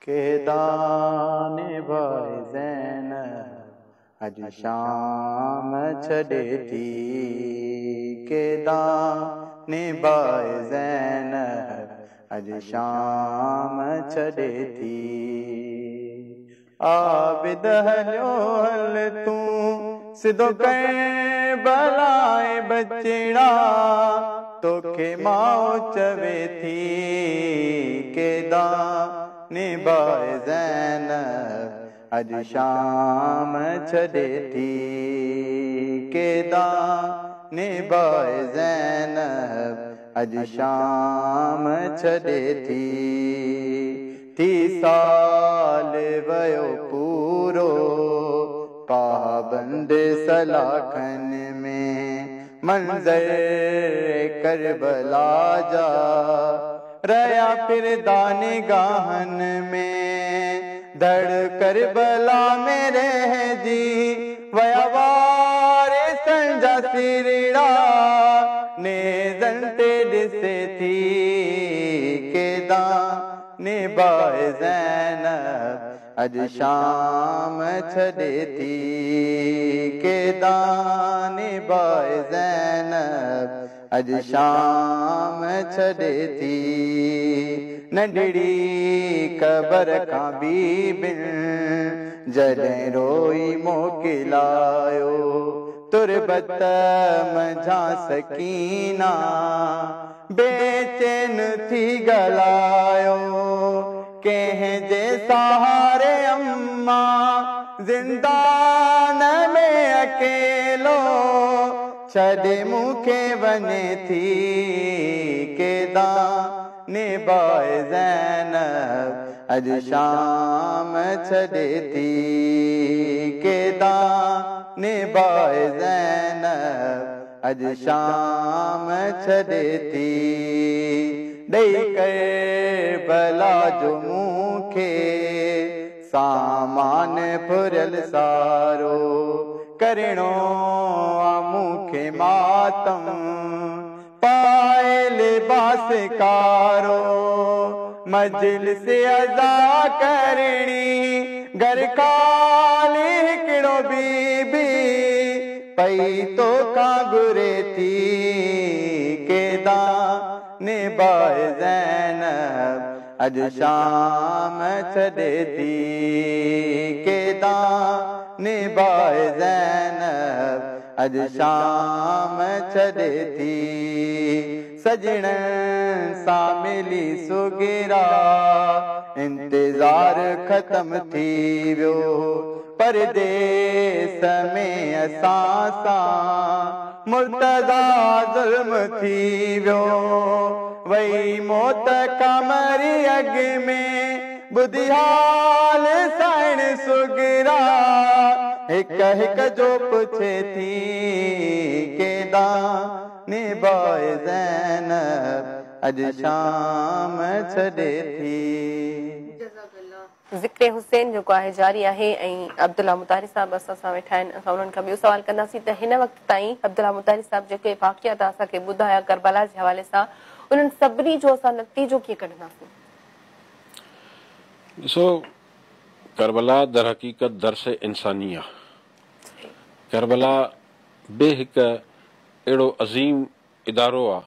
ڪيڏانهن نڀائي زينب اڄ شام ڇڏي ٿي. ڪيڏانهن نڀائي زينب اڄ شام ڇڏي ٿي. عابد هليو هل تون سڌو ڪربلائي بچڙا، توکي ماءُ چوي ٿي. ڪيڏانهن نڀائي زينب اڄ شام ڇڏي ٿي. ڪيڏانهن نڀائي زينب اڄ شام ڇڏي ٿي. ٿي سال ويو پورو پابند سلاخن ۾، منظر ڪربلا جا رهيا ڦرندا نگاهن ۾. ڌڙ ڪربلا ۾ رهجي ويا وارثن جا سرڙا، نيزن تي ڏسي ٿي. ڪيڏانهن نڀائي زينب اڄ شام ڇڏي ٿي. ڪيڏانهن نڀائي زينب اڄ شام ڇڏي ٿي. ننڍڙي قبر کان بيبين جڏهن روئي موڪلايو، تربت منجهان سڪينا بيچين ٿي ڳالهايو. ڪنهن جي سهاري اما زندان ۾ اڪيلو ڇڏي مون کي وڃي ٿي. ڪيڏانهن نڀائي زينب اڄ شام ڇڏي ٿي. ڪيڏانهن نڀائي زينب اڄ شام ڇڏي ٿي. ڏئي ڪربلا جو مون کي سامان ڦريل سارو، ڪرڻو آ مون کي ماتم پائي لباس ڪارو. مجلس عزا ڪرڻي گهر خالي هڪڙو بيبي پئي توکان گهري ٿي. ڪيڏانهن نڀائي زينب اڄ شام ڇڏي ٿي. ڪيڏانهن نڀائي زينب اڄ شام ڇڏي ٿي. سڄڻ سان ملي صغرا انتظار ختم ٿي ويو، پرديس ۾ اسان سان مرتضيٰ ظلم ٿي ويو. وئي موت ڪمري اڳ ۾ ٻڌي حال سائڻ صغرا، هڪ هڪ جو پڇي ٿي. ڪيڏانهن نڀائي زينب اڄ شام ڇڏي ٿي. ذڪر حسين جيڪو آهي جاري آهي ۽ عبدالله مطاهري صاحب اسان سان ويٺا آهن. اسان انهن کان ٻيو سوال ڪنداسين ته هن وقت تائين عبدالله مطاهري صاحب جيڪي واقعا توهان اسان کي ٻڌايا ڪربلا جي حوالي سان، انهن سڀني جو اسان نتيجو ڪيئن ڪڍنداسين؟ ڏسو، ڪربلا درحقيقت درس انساني آ. ڪربلا به هڪ اهڙو عظيم ادارو آ.